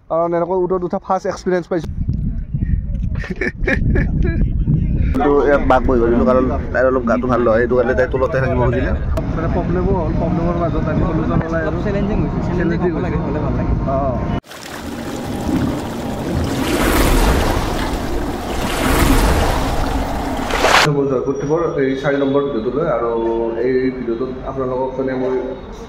কাৰণ এনেকৈ উটত উঠা ফাৰ্ষ্ট এক্সপিৰিয়েঞ্চ পাইছোঁ। কিন্তু ইয়াত বাঘ বহিব দিলোঁ, কাৰণ তাইৰ অলপ গাটো ভাল নহয়, সেইটো কাৰণে তাই তলতে থাকিব খুজিলে। মানে প্ৰব্লেমো হ'ল, প্ৰব্লেমৰ মাজত আমি সলিউশ্যন ওলাই আৰু চেলেঞ্জিং হৈছে, চেলেঞ্জিং হ'ব লাগে, হ'লে ভাল লাগে। অঁ, মই জয়পুৰ ট্ৰিপৰ এই 4 নম্বৰ ভিডিঅ'টোলৈ, আৰু এই ভিডিঅ'টোত আপোনালোকক মানে মই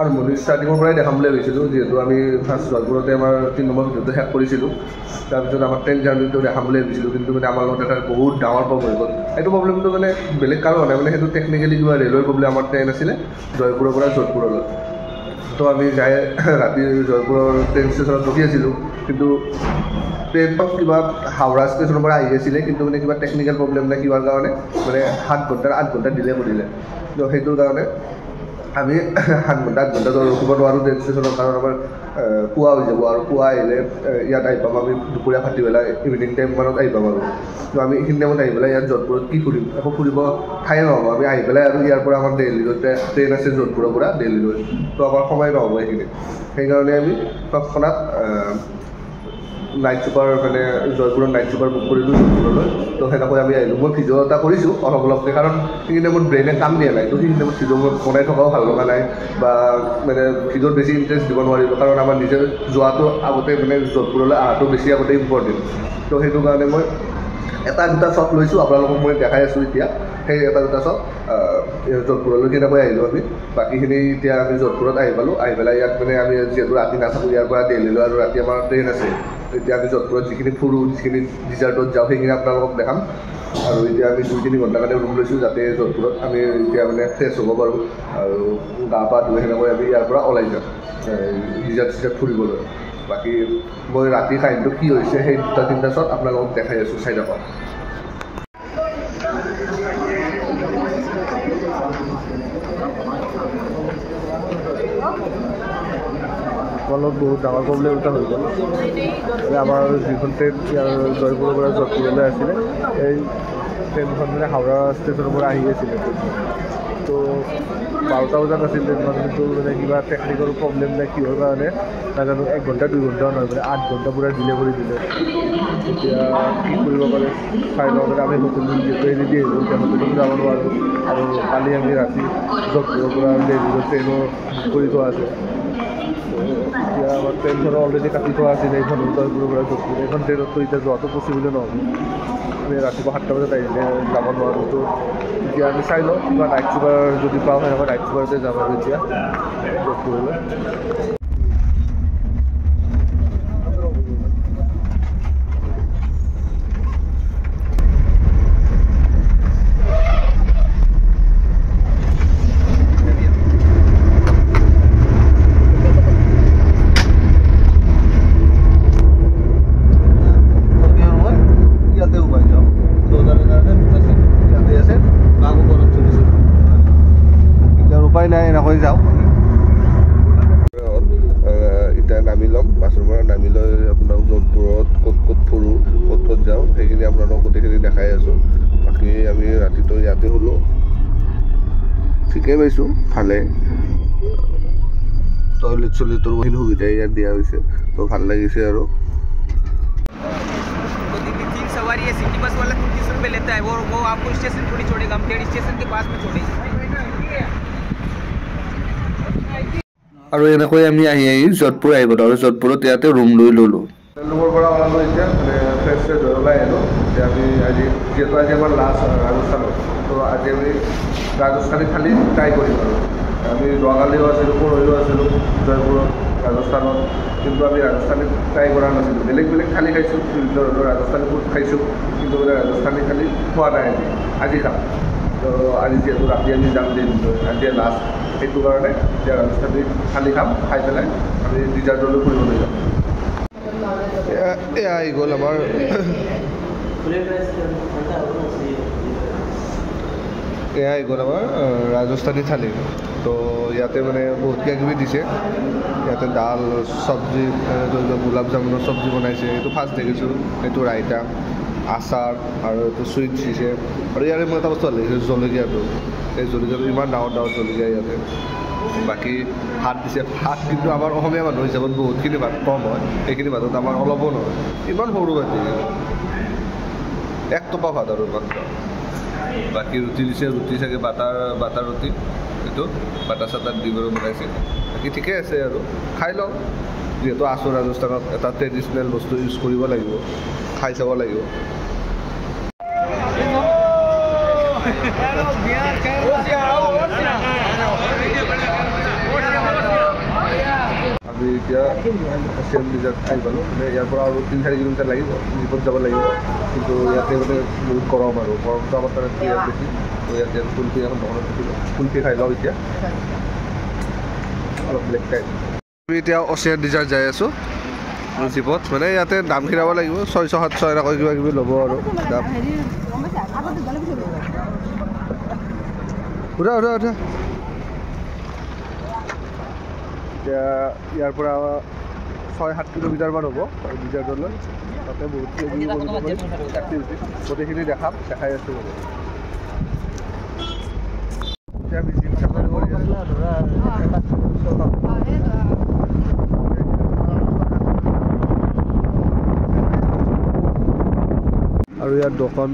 আৰম্ভণি ষ্টাৰ্টিঙৰ পৰাই দেখাম বুলি ভাবিছিলোঁ। যিহেতু আমি ফাৰ্ষ্ট জয়পুৰতে আমাৰ 3 নম্বৰ ভিডিঅ'টো শেষ কৰিছিলোঁ, তাৰপিছত আমাৰ ট্ৰেইন জাৰ্ণিটো দেখাম বুলি ভাবিছিলোঁ। কিন্তু মানে আমাৰ লগত এটা বহুত ডাঙৰ প্ৰব্লেম হৈ গ'ল। এইটো প্ৰব্লেমটো মানে বেলেগ কাৰো নাই, মানে সেইটো টেকনিকেলি কিবা ৰেলৱেৰ প্ৰব্লেম। আমাৰ ট্ৰেইন আছিলে জয়পুৰৰ পৰা যোধপুৰলৈ, তো আমি যাই ৰাতি জয়পুৰৰ ট্ৰেইন ষ্টেচনত ৰখি আছিলোঁ। কিন্তু ট্ৰেইনখন কিবা হাওৰা ষ্টেচনৰ পৰা আহি আছিলে, কিন্তু মানে কিবা টেকনিকেল প্ৰব্লেম নে কিবাৰ কাৰণে মানে 7 ঘণ্টাৰ 8 ঘণ্টা ডিলে কৰিলে। তো সেইটোৰ কাৰণে আমি 7 ঘণ্টা 8 ঘণ্টা ৰখিব নোৱাৰোঁ ট্ৰেইন ষ্টেচনৰ, কাৰণ আমাৰ পুৱা হৈ যাব। আৰু পুৱা আহিলে ইয়াত আহি পাম আমি দুপৰীয়া ভাটিবেলা ইভিনিং টাইম মানত আহি পাম। আৰু তো আমি এইখিনি টাইমত আহি পেলাই ইয়াত যোধপুৰত কি ফুৰিম, একো ফুৰিব ঠায়ে নহ'ব। আমি আহি পেলাই আৰু ইয়াৰ পৰা আমাৰ দেলহিলৈ ট্ৰেইন আছে, যোধপুৰৰ পৰা দেলহিলৈ, তো আমাৰ সময় নহ'ব এইখিনি। সেইকাৰণে আমি তৎক্ষণাত নাইট ছুপাৰ মানে জয়পুৰত নাইট ছুপাৰ বুক কৰিলোঁ যোধপুৰলৈ। তো সেনেকৈ আমি আহিলোঁ। মই ভিডিঅ' এটা কৰিছোঁ অলপ অলপকৈ, কাৰণ সেইখিনি টাইমত ব্ৰেইনে কাম দিয়া নাই। তো সেইখিনি টাইমত ভিডিঅ' বনাই থকাও ভাল লগা নাই, বা মানে ভিডিঅ'ত বেছি ইণ্টাৰেষ্ট দিব নোৱাৰিলোঁ, কাৰণ আমাৰ নিজে যোৱাটো আগতে মানে যোধপুৰলৈ অহাটো বেছি আগতে ইম্পৰ্টেণ্ট। তো সেইটো কাৰণে মই এটা দুটা শ্বট লৈছোঁ, আপোনালোকক মই দেখাই আছোঁ এতিয়া। সেই এটা দুটা শ্বট যোধপুৰলৈ কেনেকৈ আহিলোঁ আমি, বাকীখিনি এতিয়া আমি যোধপুৰত আহি পালোঁ। আহি পেলাই ইয়াত মানে আমি যিহেতু ৰাতি নাথাকোঁ, ইয়াৰ পৰা দেলহিলৈ আৰু ৰাতি আমাৰ ট্ৰেইন আছে। এতিয়া আমি যোধপুৰত যিখিনি ফুৰোঁ, যিখিনি ডিজাৰ্টত যাওঁ, সেইখিনি আপোনালোকক দেখাম। আৰু এতিয়া আমি 2-3 ঘণ্টাৰ কাৰণে ৰুম লৈছোঁ, যাতে যোধপুৰত আমি এতিয়া মানে ফ্ৰেছ হ'ব পাৰোঁ আৰু গা পা ধুই সেনেকৈ আমি ইয়াৰ পৰা ওলাই যাম ডিজাৰ্ট চিজাৰ্ট ফুৰিবলৈ। বাকী মই ৰাতি কাহিনীটো কি হৈছে সেই 2-3টা শ্বট আপোনালোকক দেখাই আছোঁ, চাই থাকক। আমাৰ বহুত ডাঙৰ প্ৰব্লেম এটা হৈ গ'ল। আমাৰ যিখন ট্ৰেইন ইয়াৰ জয়পুৰৰ পৰা যোধপুৰলৈ আছিলে, এই ট্ৰেইনখন মানে হাওৰা ষ্টেচনৰ পৰা আহি আছিলে। তো 12টা বজাত আছিল ট্ৰেইনখন, কিন্তু মানে কিবা টেকনিকেল প্ৰব্লেম নে কিহৰ কাৰণে নাজানো, 1 ঘণ্টা 2 ঘণ্টাও নহয়, মানে 8 ঘণ্টা পূৰা ডিলে কৰি দিলে। এতিয়া কি কৰিব পাৰে চাই লওঁ। মানে আমি হোটেল যিহেতু এৰি দি আহিলোঁ, এতিয়া হোটেলত যাব নোৱাৰোঁ। আৰু কালি আমি ৰাতি যোধপুৰৰ পৰা দেলহিলৈ ট্ৰেইনো বুক কৰি থোৱা আছে। এতিয়া আমাৰ ট্ৰেইনখনো অলৰেডি কাটি থোৱা আছিলে, এইখন জয়পুৰৰ পৰা যোধপুৰ। এইখন ট্ৰেইনততো এতিয়া যোৱাটো পচিবলে নহ'ব, আমি ৰাতিপুৱা 7টা বজাত আহিলে যাব নোৱাৰোঁ। তো এতিয়া আমি চাই লওঁ, কিবা নাইট ছুপাৰ যদি পাওঁ সেনেকুৱা নাইট ছুপাৰতে যাম আৰু এতিয়া যোধপুৰলৈ। উপায় নাই, এনেকৈ যাওঁ। এতিয়া নামি ল'ম বাছৰ পৰা, নামি লৈ আপোনাক যোধপুৰত ক'ত ক'ত ফুৰোঁ, ক'ত ক'ত যাওঁ, সেইখিনি আপোনালোকক গোটেইখিনি দেখাই আছোঁ। বাকী আমি ৰাতিটো ইয়াতে শুলোঁ, ঠিকেই পাইছোঁ, ভালে। টয়লেট চয়লেটৰ বহুখিনি সুবিধা ইয়াত দিয়া হৈছে, তো ভাল লাগিছে। আৰু 3 सवारी है, सिटी बस वाला 30 रुपये लेता है, वो आपको स्टेशन थोड़ी छोड़ेगा, हम 1.5 स्टेशन के पास में छोड़ेंगे। আৰু এনেকৈ আমি আহি আহি যোধপুৰ আহি গ'লোঁ, আৰু যোধপুৰত ইয়াতে ৰুম লৈ ল'লোঁ। ৰুমৰ পৰা ওলালোঁ এতিয়া, মানে ফ্ৰেছ ফ্ৰেছ হৈ ওলাই আহিলোঁ। এতিয়া আমি আজি যিহেতু আজি আমাৰ লাষ্ট ৰাজস্থানত, তো আজি আমি ৰাজস্থানী থালি ট্ৰাই কৰিম। আৰু আমি যোৱাকালিও আছিলোঁ, পৰহিও আছিলোঁ জয়পুৰত ৰাজস্থানত, কিন্তু আমি ৰাজস্থানী ট্ৰাই কৰা নাছিলোঁ। বেলেগ বেলেগ থালি খাইছোঁ, বিভিন্ন ধৰণৰ ৰাজস্থানী ফুড খাইছোঁ, কিন্তু মানে ৰাজস্থানী থালি খোৱা নাই। আজি খাম। তো আজি যিহেতু ৰাতি আমি যাম দিনটো, আজি লাষ্ট, সেইটো কাৰণে এতিয়া ৰাজস্থানী থালি খাম, খাই পেলাই আমি ডিজাৰ্টলৈ ফুৰিবলৈ যাম। এয়া আহি গ'ল আমাৰ এয়া আহি গ'ল আমাৰ ৰাজস্থানী থালি। তো ইয়াতে মানে বহুত কিবা কিবি দিছে। ইয়াতে দাল, চব্জি, গোলাপ জামুনৰ চব্জি বনাইছে, এইটো ফাৰ্ষ্ট দেখিছোঁ। এইটো ৰাইতা, আচাৰ আৰু এইটো চুইটছ দিছে। আৰু ইয়াৰে মোৰ এটা বস্তু ভাল লাগিছে, জলকীয়াটো। এই জলকীয়াটো ইমান ডাঙৰ ডাঙৰ জলকীয়া ইয়াতে। বাকী ভাত দিছে, ভাত কিন্তু আমাৰ অসমীয়া মানুহ হিচাপত বহুতখিনি ভাত কম হয়, এইখিনি ভাতত আমাৰ অলপো নহয়, ইমান সৰু ভাত, এক টোপা ভাত আৰু মাত্ৰ। বাকী ৰুটি দিছে, ৰুটি চাগে বাটাৰ ৰুটি, এইটো বাটাৰ চাটাৰ দি বাৰু বনাইছে। বাকী ঠিকে আছে আৰু খাই লওঁ, যিহেতু আছোঁ ৰাজস্থানত, এটা ট্ৰেডিশ্যনেল বস্তু ইউজ কৰিব লাগিব, খাই চাব লাগিব। আমি এতিয়া চেম ৰিজাৰ্ট আহি পালোঁ, মানে ইয়াৰ পৰা আৰু 3-4 কিলোমিটাৰ লাগিব, জীপত যাব লাগিব। কিন্তু ইয়াতে মানে বহুত গৰম আৰু গৰমটো আমাৰ তাত বিৰাট বেছি। তো ইয়াতে কুলফি এখন দোকানত দেখিলোঁ, কুলফি খাই লওঁ এতিয়া অলপ ব্লেক টাইম। আমি এতিয়া অচিয়ান ৰিজাৰ্ট যাই আছোঁ জীপত, মানে ইয়াতে দাম খিৰাব লাগিব, 600-700 এনেকৈ কিবা কিবি ল'ব আৰু দাম। উঠা উঠা উঠা। এতিয়া ইয়াৰ পৰা 6-7 কিলোমিটাৰমান হ'ব ৰিজাৰ্টলৈ, তাতে বহুত কিবা কিবি কৰিব পাৰি এক্টিভিটি, গোটেইখিনি দেখাম, দেখাই আছোঁ বাৰু। এতিয়া আমি জীপ চাফাৰী কৰি আছোঁ। আৰু ইয়াত দোকান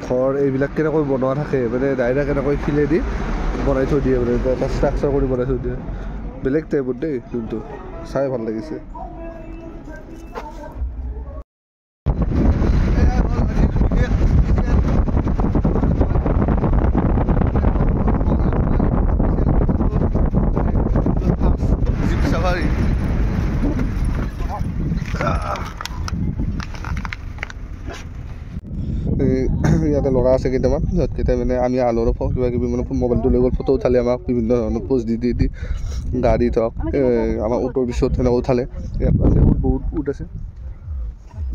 ঘৰ এইবিলাক কেনেকৈ বনোৱা থাকে, মানে ডাইৰেক্ট এনেকৈ শিলেদি বনাই থৈ দিয়ে, মানে এটা ষ্ট্ৰাকচাৰ কৰি বনাই থৈ দিয়ে, বেলেগ টাইপত দেই, যোনটো চাই ভাল লাগিছে। ইয়াতে ল'ৰা আছে কেইটামান, সিহঁতকেইটাই মানে আমি আলুৰ কিবা কিবি মানে মোবাইলটো লৈ গ'ল, ফটো উঠালে আমাক বিভিন্ন ধৰণৰ পোজ দি দি দি গাড়ীত হওক, আমাৰ উটৰ পিছত সেনেকৈ উঠালে। ইয়াত আছে উট, বহুত উট আছে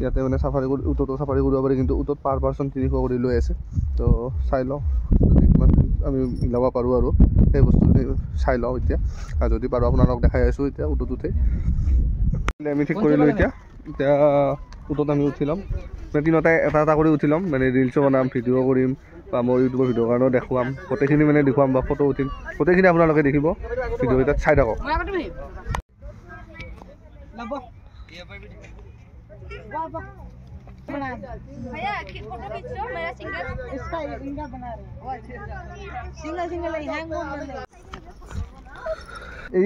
ইয়াতে, মানে চাফাৰী কৰি উটতো চাফাৰী কৰিব পাৰি, কিন্তু উটত পাৰ পাৰ্চন 300 কৰি লৈ আছে। তো চাই লওঁ যদি কিমান আমি মিলাব পাৰোঁ আৰু সেই বস্তুখিনি চাই লওঁ এতিয়া, আৰু যদি পাৰোঁ আপোনালোকক দেখাই আছোঁ। এতিয়া উটত উঠে আমি ঠিক কৰিলোঁ, এতিয়া এতিয়া উটত আমি উঠি ল'ম, মানে তিনিওটাই এটা এটা কৰি উঠি ল'ম, মানে ৰিলচো বনাম, ভিডিঅ' কৰিম, বা মোৰ ইউটিউবৰ ভিডিঅ'ৰ কাৰণেও দেখুৱাম, গোটেইখিনি মানে দেখুৱাম বা ফটো উঠিম, গোটেইখিনি আপোনালোকে দেখিব, ভিডিঅ'কেইটাত চাই থাকক।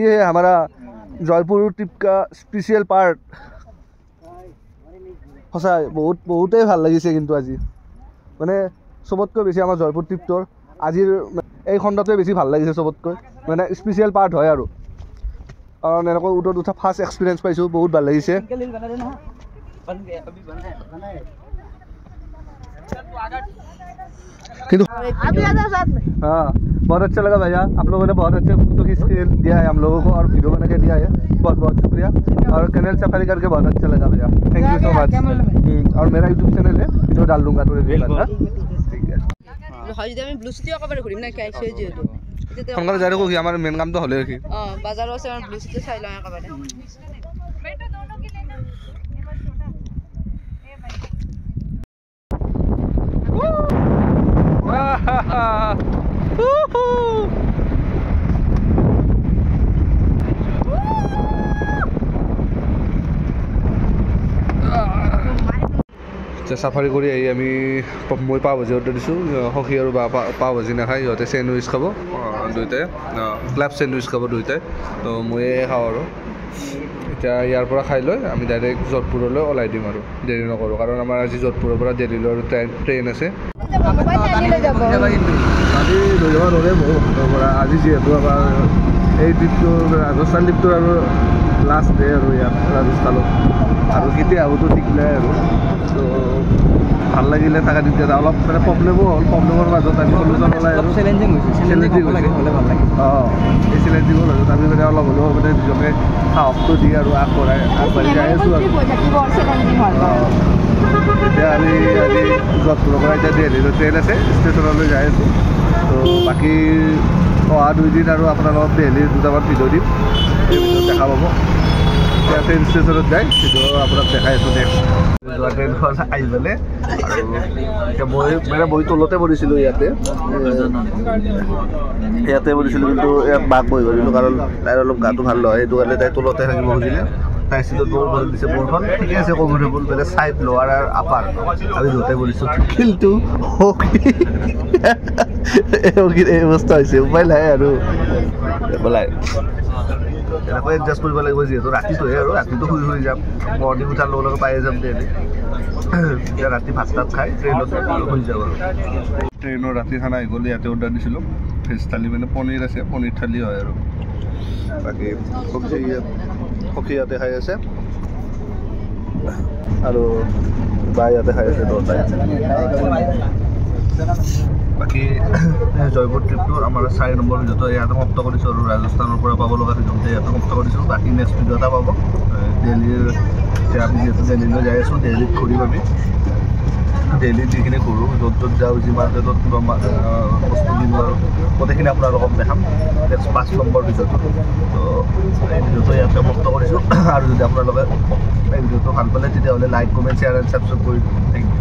ये है हमारा जयपुर ट्रिप का स्पेशल पार्ट। সঁচাই বহুত বহুতেই ভাল লাগিছে কিন্তু আজি, মানে চবতকৈ বেছি আমাৰ জয়পুৰ ট্ৰিপটোৰ আজিৰ এই খণ্ডটোৱে বেছি ভাল লাগিছে চবতকৈ, মানে স্পেচিয়েল পাৰ্ট হয় আৰু, কাৰণ এনেকৈ উটত উঠা ফাৰ্ষ্ট এক্সপিৰিয়েঞ্চ পাইছোঁ, বহুত ভাল লাগিছে। কিন্তু हाँ बहुत अच्छा लगा भैया, आप लोगों ने बहुत अच्छे फोटो खींच के दिया है हम लोगों को और वीडियो बना के दिया है, बहुत बहुत शुक्रिया। और कैनल सफारी करके बहुत अच्छा लगा भैया, thank you so much. और मेरा यूट्यूब चैनल है, वीडियो डाल दूंगा थोड़ी देर बाद। ठीक है, সোনকালে যাই থাকোঁ, আমাৰ মেইন কামটো হ'লে কি বাজাৰো আছে, আমাৰ ব্লু চিটি চাই লওঁ একেবাৰে। চাফাৰী কৰি আহি আমি মই পাও ভাজি অৰ্ডাৰ দিছোঁ, সখী আৰু বা পাও ভাজি নাখায়, সিহঁতে চেণ্ডউইচ খাব দুয়োটাই, ক্লাব চেণ্ডউইচ খাব দুয়োটাই, তো ময়ে খাওঁ আৰু। এতিয়া ইয়াৰ পৰা খাই লৈ আমি ডাইৰেক্ট যোধপুৰলৈ ওলাই দিম আৰু দেৰি নকৰোঁ, কাৰণ আমাৰ আজি যোধপুৰৰ পৰা দিল্লীলৈ আৰু ট্ৰেইন আছে। আজি লৈ যাব নোৱাৰে বহুতৰ পৰা, আজি যিহেতু আমাৰ এই ট্ৰিপটো ৰাজস্থান ট্ৰিপটোৰ আৰু লাষ্ট ডে আৰু ইয়াত ৰাজস্থানত, আৰু কেতিয়া আহোঁতো ঠিক নাই আৰু। তো ভাল লাগিলে থাকা তেতিয়া অলপ মানে প্ৰব্লেমো হ'ল, প্ৰব্লেমৰ মাজত আমি চলিউশ্যন ওলাই আৰু চেলেঞ্জিং হৈছে, চেলেঞ্জিং হ'লে ভাল লাগে। অঁ, এই চেলেঞ্জিঙৰ মাজত আমি মানে অলপ হ'লেও মানে নিজকে সাহসটো দি আৰু আগবঢ়াই আগবাঢ়ি যাই আছোঁ আৰু। এতিয়া আমি আজি যোধপুৰৰ পৰা এতিয়া দিল্লীলৈ ট্ৰেইন আছে, ষ্টেচনলৈ যাই আছোঁ। তো বাকী অহা 2 দিন আৰু আপোনালোকক দিল্লীৰ দুটামান ভিডিঅ' দিম, সেই ভিডিঅ'ত দেখা পাব। এতিয়া ট্ৰেইন ষ্টেচনত যায় সেইটো আপোনাক দেখাই আছোঁ। নেক্সট যোৱা ট্ৰেইনখন আহি পেলাই আৰু এতিয়া মই মানে মই তলতে পৰিছিলোঁ, ইয়াতে ইয়াতে পৰিছিলোঁ, কিন্তু ইয়াত বাক বহিব দিলোঁ কাৰণ তাইৰ অলপ গাটো ভাল নহয়, সেইটো কাৰণে তাই তলতে থাকিব খুজিলে। তাই চিটত মোৰ ওপৰত দিছে, মোৰখন ঠিকে আছে, কমফৰ্টেবল, মানে চাইড লোৱাৰ আৰু আপাৰ আমি দুটাই পৰিছোঁ, কিন্তু এই অৱস্থা হৈছে, উপায় নাই আৰু একো নাই, এনেকৈ এডজাষ্ট কৰিব লাগিব যিহেতু ৰাতিটোহে আৰু ৰাতিটো শুই শুই যাম, মৰ্ণিং উঠাৰ লগে লগে পাই যাম দেলহি। এতিয়া ৰাতি ভাত তাত খাই ট্ৰেইনত শুই যাম। আৰু ট্ৰেইনৰ ৰাতি খানা আহি গ'ল, ইয়াতে অৰ্ডাৰ দিছিলোঁ ভেজ থালি, মানে পনীৰ আছে, পনীৰ থালি হয় আৰু বাকী সখী সখী ইয়াতে খাই আছে আৰু বা ইয়াতে খাই আছে দুটাই। বাকী জয়পুৰ ট্ৰিপটো আমাৰ 4 নম্বৰ ভিডিঅ'টো ইয়াতে সমাপ্ত কৰিছোঁ আৰু ৰাজস্থানৰ পৰা পাব লগা ভিডিঅ'টো ইয়াতে সমাপ্ত কৰিছোঁ। বাকী নেক্সট ভিডিঅ' এটা পাব দেলহিৰ। এতিয়া আমি যিহেতু দেলহিলৈ যাই আছোঁ, দেলহিত ঘূৰিম আমি, দেলহিত যিখিনি ঘূৰোঁ, য'ত য'ত যাওঁ, যি মাৰ্কেটত কিবা বস্তু কিনো আৰু গোটেইখিনি আপোনালোকক দেখাম নেক্সট 5 নম্বৰ ভিডিঅ'টো। তো এই ভিডিঅ'টো ইয়াতে সমাপ্ত কৰিছোঁ আৰু যদি আপোনালোকে এই ভিডিঅ'টো ভাল পালে তেতিয়াহ'লে like, comment, share and subscribe কৰি দিব। Thank you.